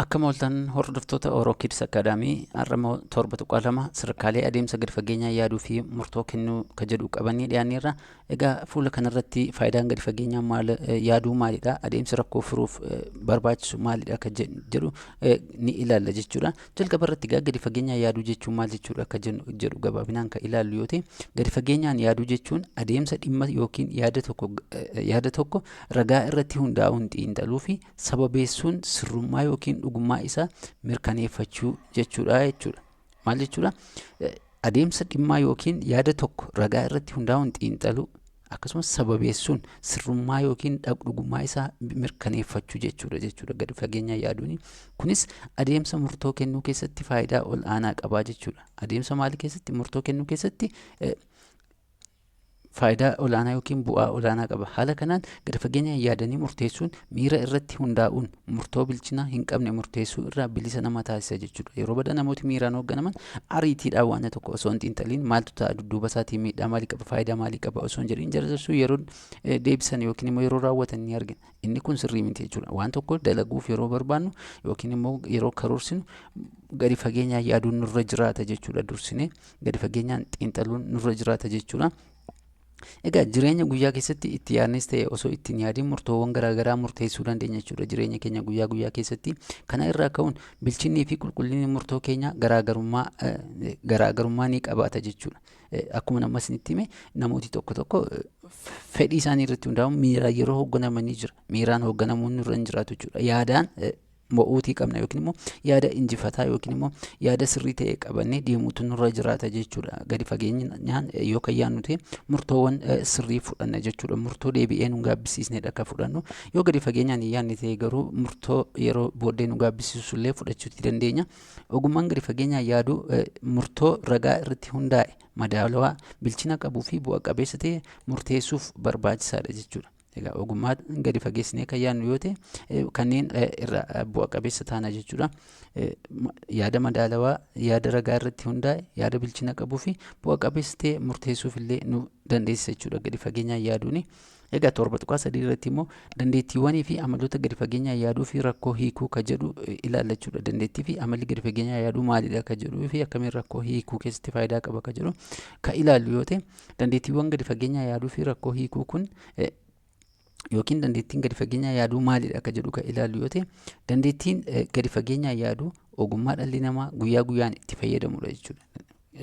Akkam ooltan hordoftoota Oro Kids Academy. Har'a immoo 7.2, sadarkaalee adeemsa gadi fageenyaa yaaduu fi murtoo kennuu ka jedhu qabannee dhiyaanneerra. Egaa fuula kanarratti faayidaan gadi fageenyaa maal yaaduu maalidha? Adeemsi rakkoo furuuf barbaachisu maalidha ka jedhu ni ilaalla jechuudha. Jalqaba irratti egaa gadi fageenyaa yaaduu jechuun maal jechuudha ka jedhu gabaabinaan kan ilaallu yoo ta'e, gadi fageenyaan yaaduu jechuun adeemsa dhimma yookiin yaada tokko ragaa irratti hundaa'uun xiinxaluu fi sababeessuun sirrummaa yookiin dhugummaa isaa mirkaneeffachuu jechuudha jechuudha. Maal jechuudha? Adeemsa dhimmaa yookiin yaada tokko ragaa irratti hundaa'uun xiinxaluu, akkasumas sababeessuun sirrummaa yookiin dhugummaa isaa mirkaneeffachuu jechuudha gadi fageenyaan yaaduuni. Kunis adeemsa murtoo kennuu keessatti faayidaa ol aanaa qabaa jechuudha. Adeemsa maalii keessatti? Murtoo kennuu keessatti faayidaa olaanaa yookiin bu'aa olaanaa qaba. Haala kanaan gadi fageenyaan yaadanii murteessuun miira irratti hundaa'uun murtoo bilchina hin qabne murteessuu irraa bilisa nama taasisa jechuudha. Yeroo badaa namooti miiraan hoogganaman ariitiidhaan waan tokko osoo hin xiinxaliin, maaltu ta'a, dudduuba isaatii miidhaa maalii qaba, faayidaa maalii qaba osoo hin jedhin jarajarsuu yeroo deebisan yookiin immoo yeroo raawwatan ni argina. Inni kun sirrii miti jechuudha. Waan tokko dalaguuf yeroo barbaannu yookiin immoo yeroo karoorsinu gadi fageenyaan yaaduun nurra jiraata jechuudha. Dursinee gadi fageenyaan xiinxaluun nurra jiraata jechuudha. Egaa jireenya guyyaa keessatti itti yaadnes ta'e osoo itti hin yaadin murtoowwan garaagaraa murteessuu dandeenya jechuudha jireenya keenya guyyaa guyyaa keessatti. Kana irraa ka'uun bilchinnii fi qulqullinni murtoo keenya garaagarummaa ni qabaata jechuudha. Akkuma nama isinitti hime, namooti tokko tokko fedhii isaanii irratti hundaa'uun miiraan yeroo hoogganamanii jira. Miiraan hoogganamuun nurra hin jiraatu jechuudha. Yaadaan mo'uutii qabna yookiin immoo yaada injifataa yookiin immoo yaada sirrii ta'e qabannee deemuutu nurra jiraata jechuudha. Gadi fageenyaan yoo kan yaadnu ta'e murtoowwan sirrii fudhanna jechuudha. Murtoo deebi'ee nu gaabbisiisnedha kan fudhannu. Yoo gadi fageenyaan hin yaadne ta'e garuu murtoo yeroo booddee nu gaabbisiisu illee fudhachuuti dandeenya. Ogummaan gadi fageenyaan yaaduu murtoo ragaa irratti hundaa'e, madaalawaa, bilchina qabuu fi bu'a qabeessa ta'e murteessuuf barbaachisaadha jechuudha. Egaa ogummaa gadi fageessinee kan yaadnu yoo ta'e kanneen irraa bu'a qabeessa taana jechuudha. Yaada madaalawaa, yaada ragaa irratti hundaa'e, yaada bilchina qabuu fi bu'a qabeessa ta'e murteessuuf illee nu dandeessisa jechuudha gadi fageenyaan yaaduuni. Egaa 7.3 irratti immoo dandeettiiwwanii fi amaloota gadi fageenyaan yaaduu fi rakkoo hiikuu ka jedhu ilaalla jechuudha. Dandeettii fi amalli gadi fageenyaan yaaduu maalidha ka jedhuu fi akkamiin rakkoo hiikuu keessatti faayidaa qaba ka jedhu ka ilaallu yoo ta'e, dandeettiiwwan gadi fageenyaan yaaduu fi rakkoo hiikuu kun yookiin dandeettiin gadi fageenyaan yaaduu maalidha ka jedhu ka ilaallu yoo ta'e, dandeettiin gadi fageenyaan yaaduu ogummaa dhalli namaa guyyaa guyyaan itti fayyadamudha jechuudha.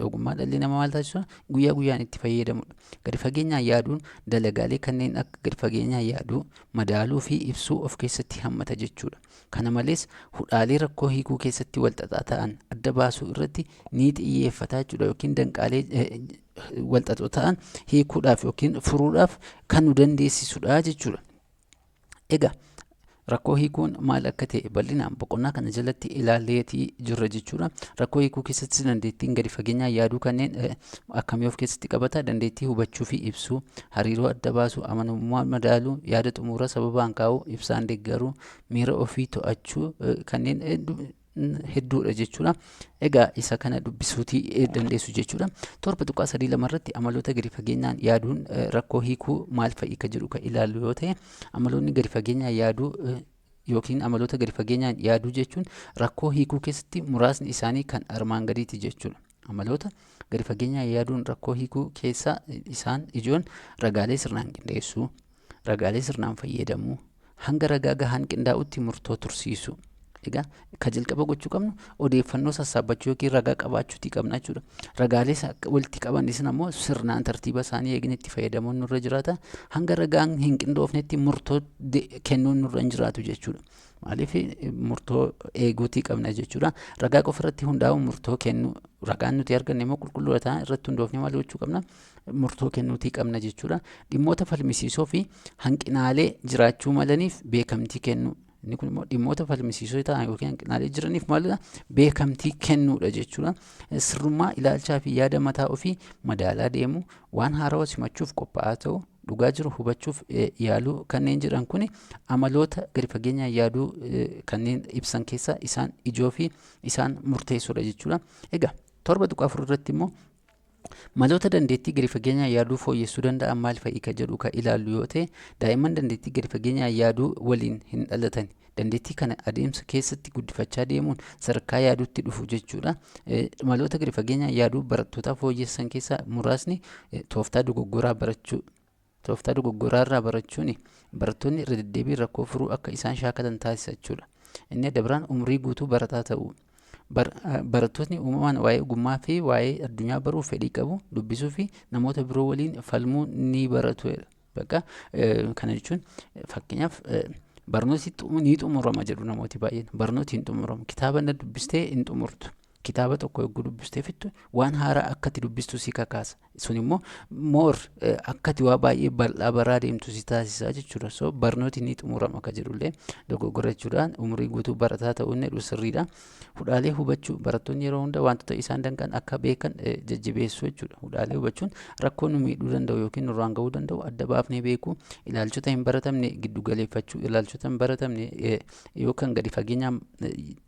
Ogummaa dhalli namaa maal taasisudha? Guyyaa guyyaan itti fayyadamudha. Gadi fageenyaan yaaduun dalagaalee kanneen akka gadi fageenyaan yaaduu, madaaluu fi ibsuu of keessatti hammata jechuudha. Kana malees hudhaalee rakkoo hiikuu keessatti walxaxaa ta'an adda baasuu irratti ni xiyyeeffata jechuudha, yookiin danqaalee walxaxoo ta'an hiikuudhaaf yookiin furuudhaaf kan nu dandeessisudha jechuudha. Egaa rakkoo hiikuun maal akka ta'e bal'inaan boqonnaa kana jalatti ilaalleetii jirra jechuudha. Rakkoo hiikuu keessatti dandeettiin gadi fageenyaan yaaduu kanneen akkamii of keessatti qabata? Dandeettii hubachuu fi ibsuu, hariiroo adda baasuu, amanamummaa madaaluu, yaada xumura sababaan kaa'uu, ibsaan deeggaruu, miira ofii to'achuu, kanneen hedduudha jechuudha. Egaa isa kana dubbisuutii dandeessu jechuudha. 7.32 irratti amaloota gadi fageenyaan yaaduun rakkoo hiikuu maal fa'i ka jedhu kan ilaallu yoo ta'e, amaloonni gadi fageenyaan yaaduu yookiin amaloota gadi fageenyaan yaaduu jechuun rakkoo hiikuu keessatti muraasni isaanii kan armaan gadiiti jechuudha. Amaloota gadi fageenyaan yaaduun rakkoo hiikuu keessaa isaan ijoon ragaalee sirnaan qindeessuu, ragaalee sirnaan fayyadamuu, hanga ragaa gahaan qindaa'utti murtoo tursiisuu. Egaa kan jalqaba gochuu qabnu odeeffannoo sassaabbachuu yookiin ragaa qabaachuutii qabna jechuudha. Ragaalee walitti qaban isin ammoo sirnaan tartiiba isaanii eegne itti fayyadamuun nurra jiraata. Hanga ragaan hin qindoofnetti murtoo kennuun nurra hin jiraatu jechuudha. Maaliif? Murtoo eeguutii qabna jechuudha. Ragaa qofa irratti hundaa'uun murtoo kennu, ragaan nuti arganne immoo qulqulluu ta'an irratti hundoofnee maal gochuu qabna? Murtoo kennuutii qabna jechuudha. Dhimmoota falmisiisoo fi hanqinaalee jiraachuu malaniif beekamtii kennuu. Inni kun immoo dhimmoota falmisiisoo ta'an yookiin hanqinaalee jiraniif maalidha? Beekamtii kennuudha jechuudha. Sirrummaa ilaalchaa fi yaada mataa ofii madaalaa deemuu, waan haarawaa simachuuf qophaa'aa ta'uu, dhugaa jiru hubachuuf yaaluu kanneen jedhan kun amaloota gadi fageenyaan yaaduu kanneen ibsan keessaa isaan ijoo fi isaan murteessoodha jechuudha. Egaa 7.4 irratti immoo Maloota dandeettii gadi fageenyaan yaaduu fooyyessuu danda'an maal fa'i ka jedhu kan ilaallu yoo ta'e, daa'imman dandeettii gadi fageenyaan yaaduu waliin hin dhalatan. Dandeettii kana adeemsa keessatti guddifachaa deemuun sadarkaa yaaduutti dhufu jechuudha. Maloota gadi fageenyaan yaaduu barattootaa fooyyessan keessaa muraasni tooftaa dogoggoraa barachuu. Tooftaa dogoggoraa irraa barachuun barattoonni irra deddeebiin rakkoo furuu akka isaan shaakalan taasisa jechuudha. Inni adda biraan umurii guutuu barataa ta'uu. Barattoonni uumamaan waa'ee ogummaa fi waa'ee addunyaa baruuf fedhii qabu, dubbisuu fi namoota biroo waliin falmuu ni baratu. Bakka kana jechuun, fakkeenyaaf, barnooti ni xumurama jedhu namooti baay'een. Barnooti hin xumuramu. Kitaaba na dubbistee hin xumurtu. Kitaaba tokko yogguu dubbistee fixxu waan haaraa akka ati dubbistu si kakaasa. Sun immoo more akka ati waa baay'ee bal'aa baraa deemtu si taasisa jechuudha. So barnooti ni xumurama akka jedhullee dogoggora jechuudha. Umurii guutuu barataa ta'uun jedhu sirriidha. Hudhaalee hubachuu: barattoonni yeroo hunda wantoota isaan danqan akka beekan jajjabeessuu jechuudha. Hudhaalee hubachuun rakkoo nu miidhuu danda'u yookiin nurraan gahuu danda'u adda baafnee beekuu, ilaalchota hin baratamne giddu galeeffachuu, ilaalchota hin baratamne yoo kan gadi fageenyaan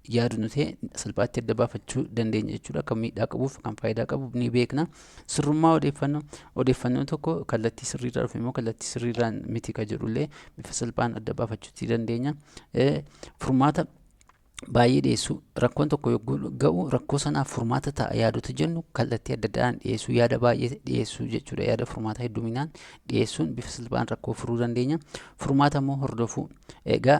yaadnu ta'e salphaatti adda baafachuu dandeenya jechuudha. Kan miidhaa qabuuf kan faayidaa qabu ni beekna. Sirrummaa odeeffannoo: odeeffannoon tokko kallattii sirriirraa dhufe immoo kallattii sirriirraan miti ka jedhullee bifa salphaan adda baafachuutii dandeenya. Furmaata baay'ee dhiyeessuu: rakkoon tokko yogguu ga'u rakkoo sanaaf furmaata ta'a yaadota jennu kallattii adda addaan dhiyeessuu, yaada baay'ee dhiyeessuu jechuudha. Yaada furmaataa hedduminaan dhiyeessuun bifa salphaan rakkoo furuu dandeenya. Furmaata immoo hordofuu: egaa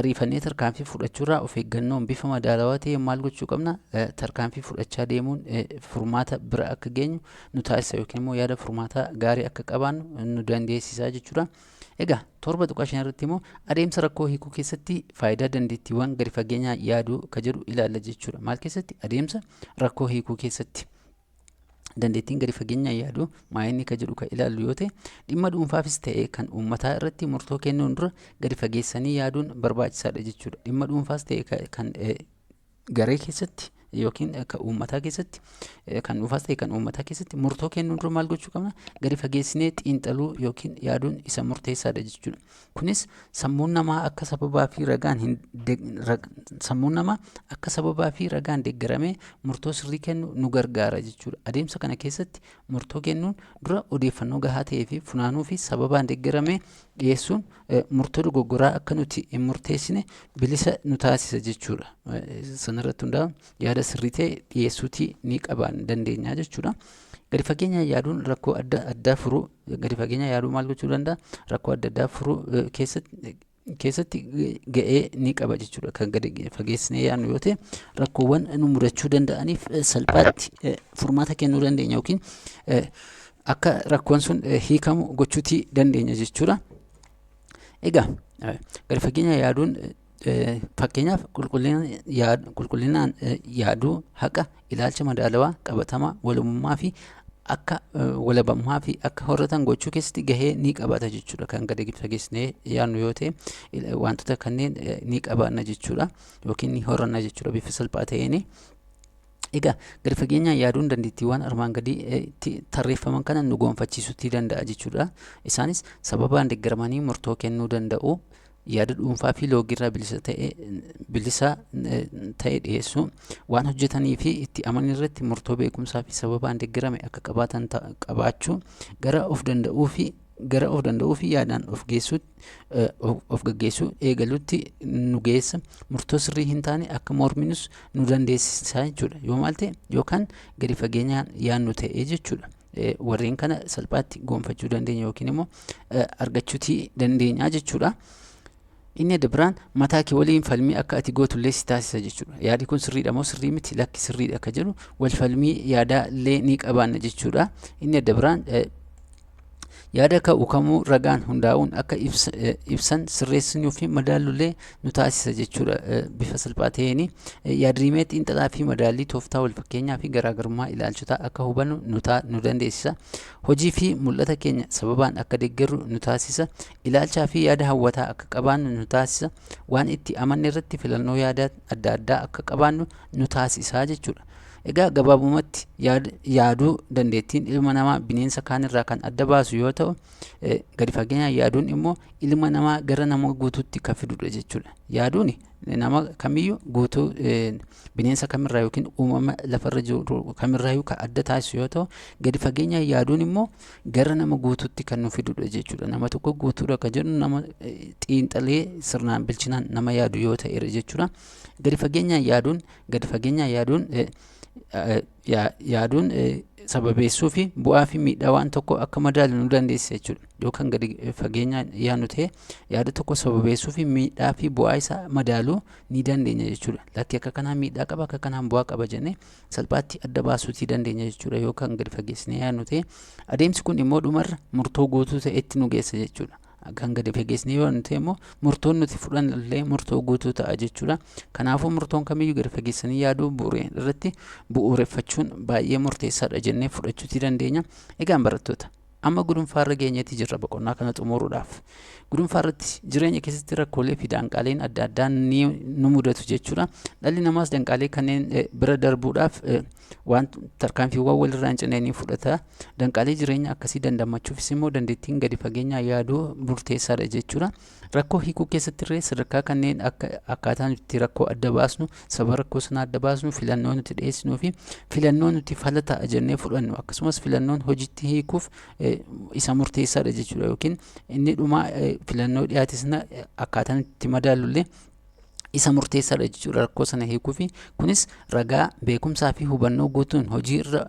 ariifannee tarkaanfii fudhachuurraa of eeggannoon bifa madaalawaa ta'een maal gochuu qabna? Tarkaanfii fudhachaa deemuun furmaata bira akka geenyu nu taasisa yookiin immoo yaada furmaataa gaarii akka qabaannu nu dandeessisa jechuudha. Egaa 7.5 irratti immoo adeemsa rakkoo hiikuu keessatti faayidaa dandeettiiwwan gadi fageenyaan yaaduu ka jedhu ilaalla jechuudha. Maal keessatti? Adeemsa rakkoo hiikuu keessatti. Dandeettiin gadi fageenyaan yaaduu maayinni ka jedhu ka ilaallu yoo ta'e, dhimma dhuunfaafis ta'e kan uummataa irratti murtoo kennuun dura gadi fageessanii yaaduun barbaachisaadha jechuudha. Dhimma dhuunfaas ta'e kan garee keessatti yookiin kan uummataa keessatti, kan dhuunfaas ta'e kan uummataa keessatti murtoo kennuun dura maal gochuu qabna? Gadi fageessinee xiinxaluu yookiin yaaduun isa murteessaadha jechuudha. Kunis sammuun namaa akka sababaa fi ragaan deeggaramee murtoo sirrii kennu nu gargaara jechuudha. Adeemsa kana keessatti murtoo kennuun dura odeeffannoo gahaa ta'ee fi funaanuu fi sababaan deeggaramee dhiyeessuun murtoo dogoggoraa akka nuti hin murteessine bilisa nu taasisa jechuudha. Sanarratti hundaa'uun yaada sirrii ta'e dhiyeessuutii ni qabaan dandeenya jechuudha. Gadi fageenyaan yaaduun rakkoo adda addaa furuu, gadi fageenyaan yaaduu maal gochuu danda'a? Rakkoo adda addaa furuu keessatti ga'ee ni qaba jechuudha. Kan gadi fageessinee yaadnu yoo ta'e rakkoowwan nu mudachuu danda'aniif salphaatti furmaata kennuu dandeenya yookiin akka rakkoon sun hiikamu gochuutii dandeenya jechuudha. Egaa gadi fageenyaan yaaduun, fakkeenyaaf, qulqullinaan yaaduu, haqa, ilaalcha madaalawaa, qabatamaa, walabummaa fi akka walabummaa fi akka horatan gochuu keessatti gahee ni qabaata jechuudha. Kan gadi fageessinee yaadnu yoo ta'e wantoota kanneen ni qabaanna jechuudha yookiin ni horanna jechuudha bifa salphaa ta'een. Egaa gadi fageenyaan yaaduun dandeettiiwwan armaan gadiitti tarreeffaman kana nu gonfachiisuutii danda'a jechuudha. Isaanis sababaan deeggaramanii murtoo kennuu danda'u, yaada dhuunfaa fi loogiirraa bilisa ta'e dhiyeessuu, waan hojjetanii fi itti amanan irratti murtoo beekumsaa fi sababaan deeggarame akka qabaatan qabaachuu, gara of danda'uu fi yaadaan of geessuu, of gaggeessuu eegalutti nu geessa, murtoo sirrii hin taane akka morminus nu dandeessisa jechuudha. Yoo maal ta'e? Yookaan gadi fageenyaan yaadnu ta'e jechuudha. Warreen kana salphaatti gonfachuu dandeenya yookiin immoo argachuutii dandeenya jechuudha. Inni adda biraan mataa kee waliin falmii akka ati gootullee si taasisa jechuudha. Yaadi kun sirriidha moo sirrii miti? Lakki, sirriidha akka jedhu wal falmii yaadaa illee ni qabaanna jechuudha. Inni adda biraan yaada ka'u kamuu ragaan hundaa'uun akka ibsan, sirreessinuu fi madaallullee nu taasisa jechuudha bifa salphaa ta'een. Yaadrimee xiinxalaa fi madaallii tooftaa wal fakkeenyaa fi garaagarummaa ilaalchotaa akka hubannu nu dandeessisa. Hojii fi mul'ata keenya sababaan akka deeggarru nu taasisa. Ilaalchaa fi yaada hawwataa akka qabaannu nu taasisa. Waan itti amanne irratti filannoo yaada adda addaa akka qabaannu nu taasisa jechuudha. Egaa gabaabumatti yaaduu dandeettiin ilma namaa bineensa kaanirraa kan adda baasu yoo ta'u, gadi fageenyaan yaaduun immoo ilma namaa gara nama guutuutti kan fidudha jechuudha. Yaaduun nama kamiyyuu guutuu, bineensa kamirraa yookiin uumama lafarra jiru kamirraayyuu kan adda taasisu yoo ta'u, gadi fageenyaan yaaduun immoo gara nama guutuutti kan nu fidudha jechuudha. Nama tokko guutuudha kan jedhu nama xiinxalee sirnaan bilchinaan nama yaadu yoo ta'edha jechuudha. Gadi fageenyaan yaaduun yaaduun sababeessuu fi bu'aa fi miidhaa waan tokko akka madaalu nu dandeessisa jechuudha. Yoo kan gadi fageenyaan yaadnu ta'e, yaada tokko sababeessuu fi miidhaa fi bu'aa isaa madaaluu ni dandeenya jechuudha. Lakki, akka kanaan miidhaa qaba, akka kanaan bu'aa qaba jennee salphaatti adda baasuutii dandeenya jechuudha yoo kan gadi fageessinee yaadnu ta'e. Adeemsi kun immoo dhumarra murtoo guutuu ta'etti nu geessa jechuudha. Kan gadi fageessinee yoo ta'e immoo murtoon nuti fudhannu illee murtoo guutuu ta'a jechuudha. Kanaafuu murtoon kamiyyuu gadi fageessanii yaaduu bu'uure irratti bu'uureffachuun baay'ee murteessaadha jennee fudhachuutii dandeenya. Egaan barattoota, amma gudunfaarra geenyeeti jirra boqonnaa kana xumuruudhaaf. Gudunfaarratti jireenya keessatti rakkoolee fi danqaaleen adda addaa ni nu mudatu jechuudha. Dhalli namaas danqaalee kanneen bira darbuudhaaf waan tarkaanfiiwwan walirraa hin cinne ni fudhata. Danqaalee jireenya akkasii dandamachuufis immoo dandeettiin gadi fageenyaa yaaduu murteessaadha jechuudha. Rakkoo hiikuu keessatti illee sadarkaa kanneen akka akkaataa nuti rakkoo adda baasnu, sababa rakkoo sanaa adda baasnu, filannoo nuti dhiyeessinuu fi filannoo nuti fala ta'a jennee fudhannu, akkasumas filannoon hojiitti hiikuuf isa murteessaadha jechuudha. Yookiin inni dhumaa filannoo dhiyaate sana akkaataa nuti itti madaallu isa murteessaadha jechuudha rakkoo sana hiikuu fi. Kunis ragaa, beekumsaa fi hubannoo guutuun hojii irra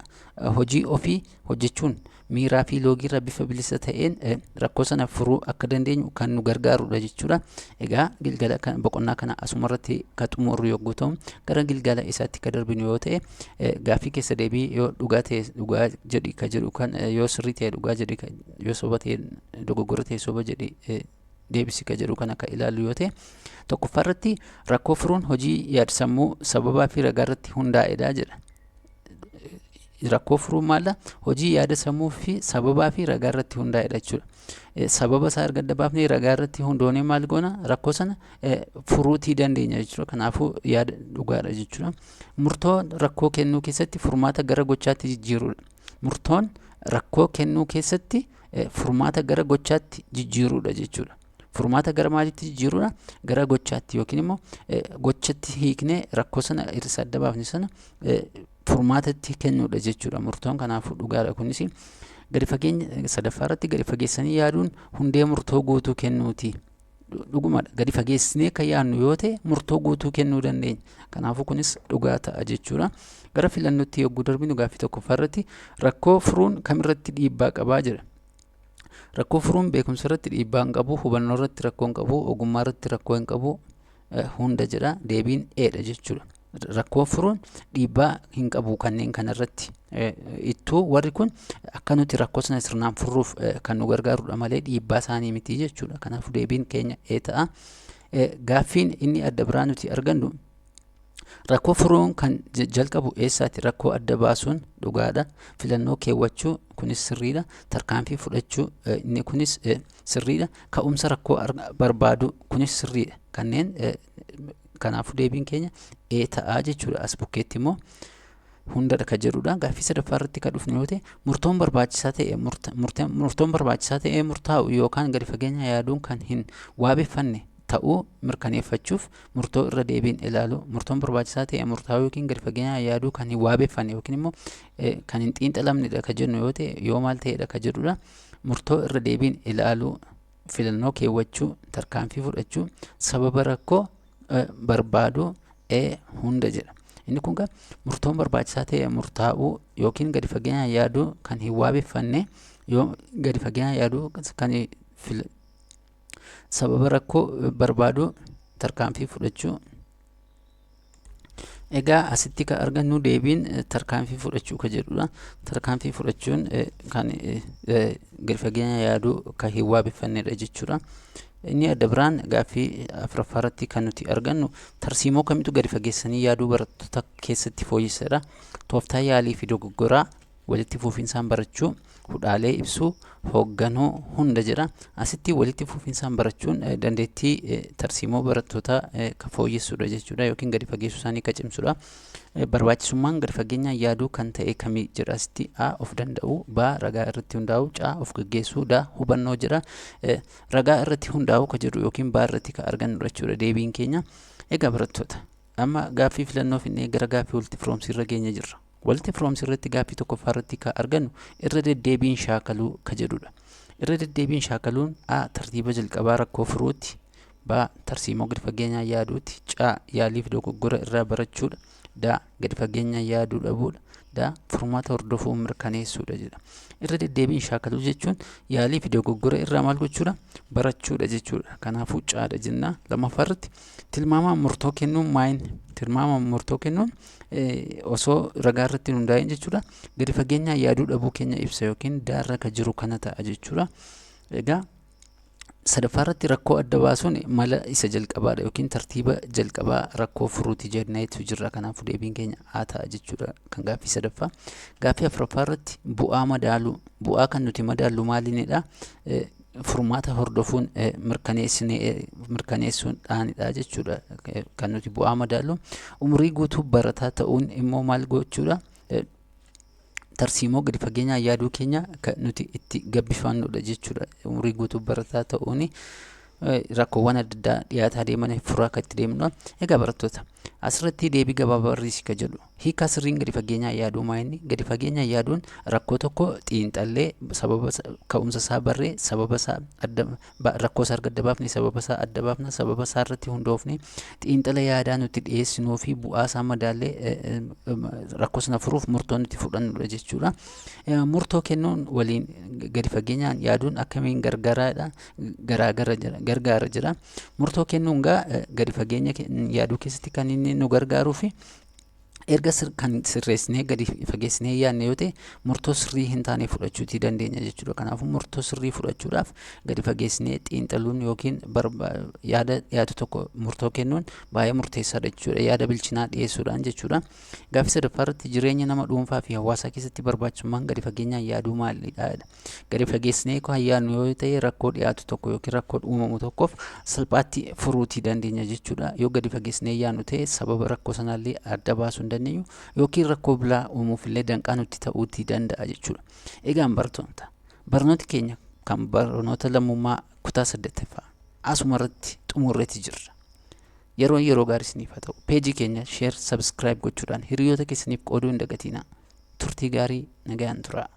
hojii ofii hojjechuun miiraa fi loogiirra bifa bilisa ta'een rakkoo sana furuu akka dandeenyu kan nu gargaarudha jechuudha. Egaa gilgala boqonnaa kana asumarratti kan xumurru yogguu ta'u, gara gilgala isaatti kan darbinu yoo ta'e, gaaffii keessa deebii yoo dhugaa ta'e dhugaa jedhi ka jedhu kan, yoo sirrii ta'e dhugaa jedhi, yoo soba ta'e, dogoggora ta'e soba jedhi deebisi ka jedhu kan akka ilaallu yoo ta'e, tokkoffaa irratti rakkoo furuun hojii yaad-sammuu sababaa fi ragaa irratti hundaa'edha jedha. Rakkoo furuun maalla? Hojii yaada sammuu fi sababaa fi ragaa irratti hundaa'edha jechuudha. Sababa isaa erga adda baafnee ragaa irratti hundoonee maal goona? Rakkoo sana furuutii dandeenya jechuudha. Kanaafuu yaada dhugaadha jechuudha. Murtoo rakkoo kennuu keessatti furmaata gara gochaatti jijjiiruudha. Murtoon rakkoo kennuu keessatti furmaata gara gochaatti jijjiiruudha jechuudha. Furmaata gara maalitti jijjiiruudha? Gara gochaatti, yookiin immoo gochatti hiiknee rakkoo sana irra adda baafne sana furmaatatti kennuudha jechuudha murtoon. Kanaafuu dhugaadha kunis. Gadi fageenya, sadaffaa irratti gadi fageessanii yaaduun hundee murtoo guutuu kennuuti. Dhugumadha, gadi fageessinee kan yaadnu yoo ta'e murtoo guutuu kennuu dandeenya. Kanaafuu kunis dhugaa ta'a jechuudha. Gara filannootti yogguu darbinu, gaaffii tokkoffaa irratti rakkoo furuun kamirratti dhiibbaa qabaa jedha. Rakkoo furuun beekumsa irratti dhiibbaa hin qabu, hubannoo irratti rakkoo hin qabu, ogummaa irratti rakkoo hin qabu, hunda jedha. Deebiin A dha jechuudha. Rakkoo furuun dhiibbaa hin qabu kanneen kanarratti. Ittuu warri kun akka nuti rakkoo sana sirnaan furruuf kan nu gargaarudha malee dhiibbaa isaanii miti jechuudha. Kanaafuu deebiin keenya A ta'a. Gaaffiin inni adda biraa nuti argannu, rakkoo furuun kan jalqabu eessaati? Rakkoo adda baasuun dhugaadha. Filannoo keewwachuu, kunis sirriidha. Tarkaanfii fudhachuu, inni kunis sirriidha. Ka'umsa rakkoo barbaadu, kunis sirriidha. Kanneen kanaafuu deebiin keenya A ta'aa jechuudha. As bukkeetti immoo hundadha kan jedhudha. Gaaffii sadaffaa irratti kan dhufnu yoo ta'e, murtoon barbaachisaa ta'e murtaa'u yookaan gadi fageenya yaaduun kan hin waabeffanne ta'uu mirkaneeffachuuf murtoo irra deebiin ilaalu. Murtoon barbaachisaa ta'e murtaa'uu yookiin gadi fageenyaan yaaduu kan hin waabeffanne yookiin immoo kan hin xiinxalamnedha kan jennu yoo ta'e, yoo maal ta'edha kan jedhudha. Murtoo irra deebiin ilaaluu, filannoo keewwachuu, tarkaanfii fudhachuu, sababa rakkoo barbaaduu, E hunda jedha. Inni kun murtoon barbaachisaa ta'e murtaa'uu yookiin gadi fageenyaan yaaduu kan hin waabeffanne yoo gadi fageenyaan yaaduu kan sababa rakkoo barbaaduu, tarkaanfii fudhachuu. Egaa asitti kan argannu deebiin tarkaanfii fudhachuu kan jedhudha. Tarkaanfii fudhachuun kan gadi fageenya yaaduu kan hin waabeffannedha jechuudha. Inni adda biraan gaaffii afuraffaa irratti kan nuti argannu, tarsiimoo kamitu gadi fageessanii yaaduu barattoota keessatti fooyyessedha? Tooftaa yaalii fi dogoggoraa Walitti fufinsaan barachuu, hudhaalee ibsuu, hoogganuu hunda jedha. Asitti walitti fufinsaan barachuun dandeettii tarsiimoo barattootaa kan fooyyessudha jechuudha yookiin gadi fageessuu isaanii kan cimsudha. Barbaachisummaan gadi fageenyaan yaaduu kan ta'e kamii jedha asitti. A, of danda'uu, B, ragaa irratti hundaa'uu, C, of gaggeessuu, D, hubannoo jedha. Ragaa irratti hundaa'uu ka jedhu yookiin B irratti kan argannudha jechuudha deebiin keenya. Egaa barattoota, amma gaaffii filannoo finnee gara gaaffii walitti firoomsii irra geenye jirra. Walitti firoomsii irratti gaaffii tokkoffaa irratti kan argannu irra deddeebiin shaakaluu ka jedhudha. Irra deddeebiin shaakaluun A, tartiiba jalqabaa rakkoo furuuti, B, tarsiimoo gadi fageenyaan yaaduuti, C, yaaliif dogoggora irraa barachuudha, D, gadi fageenyaan yaaduu dhabuudha, D, furmaata hordofuu mirkaneessuudha jedha. Irra deddeebiin shaakaluu jechuun yaalii fi dogoggora irraa maal gochuudha? Barachuudha jechuudha. Kanaafuu C dha jenna. Lammaffaa irratti tilmaamaan murtoo kennuun maayin? Tilmaamaan murtoo kennuun osoo ragaa irratti hin hundaa'in jechuudha. Gadi fageenyaan yaaduu dhabuu keenya ibsa yookiin D irra kan jiru kana ta'a jechuudha. Egaa sadaffaa irratti rakkoo adda baasuun mala isa jalqabaadha yookiin tartiiba jalqabaa rakkoo furuuti jenneetu jirra. Kanaafuu deebiin keenya A ta'a jechuudha kan gaaffii sadaffaa. Gaaffii afuraffaa irratti bu'aa madaaluu. Bu'aa kan nuti madaallu maaliinidha? Furmaata hordofuun mirkaneessuudhaanidha jechuudha kan nuti bu'aa madaallu. Umurii guutuu barataa ta'uun immoo maal gochuudha? Tarsiimoo gadi fageenyaan yaaduu keenya kan nuti itti gabbifannudha jechuudha. Umurii guutuu barataa ta'uun rakkoowwan adda addaa dhiyaataa deeman furaa akka itti deemnudha. Egaa barattoota, asirratti deebii gabaabaa barreessi ka jedhu hiikaa sirriin gadi fageenyaan yaaduu maa inni? Gadi fageenyaan yaaduun rakkoo tokko xiinxallee, sababa ka'umsa isaa barree, sababa isaa adda, rakkoo isaa erga adda baafne sababa isaa adda baafna, sababa isaa irratti hundoofne xiinxala yaadaa nuti dhiyeessinuu fi bu'aa isaa madaallee rakkoo sana furuuf murtoo nuti fudhannudha jechuudha. Murtoo kennuun waliin gadi fageenyaan yaaduun akkamiin gargaaraadha garaagara jira gargaara jira. Murtoo kennuun gaa gadi fageenya yaaduu keessatti kan inni nu gargaaruu fi erga kan sirreessinee gadi fageessinee yaadne yoo ta'e murtoo sirrii hin taane fudhachuutii dandeenya jechuudha. Kanaafuu murtoo sirrii fudhachuudhaaf gadi fageessinee xiinxaluun yookiin yaada dhiyaatu tokko murtoo kennuun baay'ee murteessaadha jechuudha. Yaada bilchinaa dhiyeessuudhaan jechuudha. Gaaffii sadaffaa irratti jireenya nama dhuunfaa fi hawaasaa keessatti barbaachisummaan gadi fageenyaan yaaduu maalidha? Gadi fageessinee kan yaadnu yoo ta'e rakkoo dhiyaatu tokko yookiin rakkoo uumamu tokkoof salphaatti furuutii dandeenya jechuudha. Yoo gadi fageessinee yaadnu ta'e sababa rakkoo sanaallee adda baasuu hin dandeenyu yookiin rakkoo biraa uumuuf illee danqaa nutti ta'uutii danda'a jechuudha. Egaan barattoota, barnooti keenya kan barnoota lammummaa kutaa 8ffaa asuma irratti xumurreeti jirra. Yeroon yeroo gaarii isiniif haa ta'u. Peejii keenya share, subscribe gochuudhaan hiriyoota keessaniif qooduu hin dagatinaa. Turtii gaarii, nagaan turaa.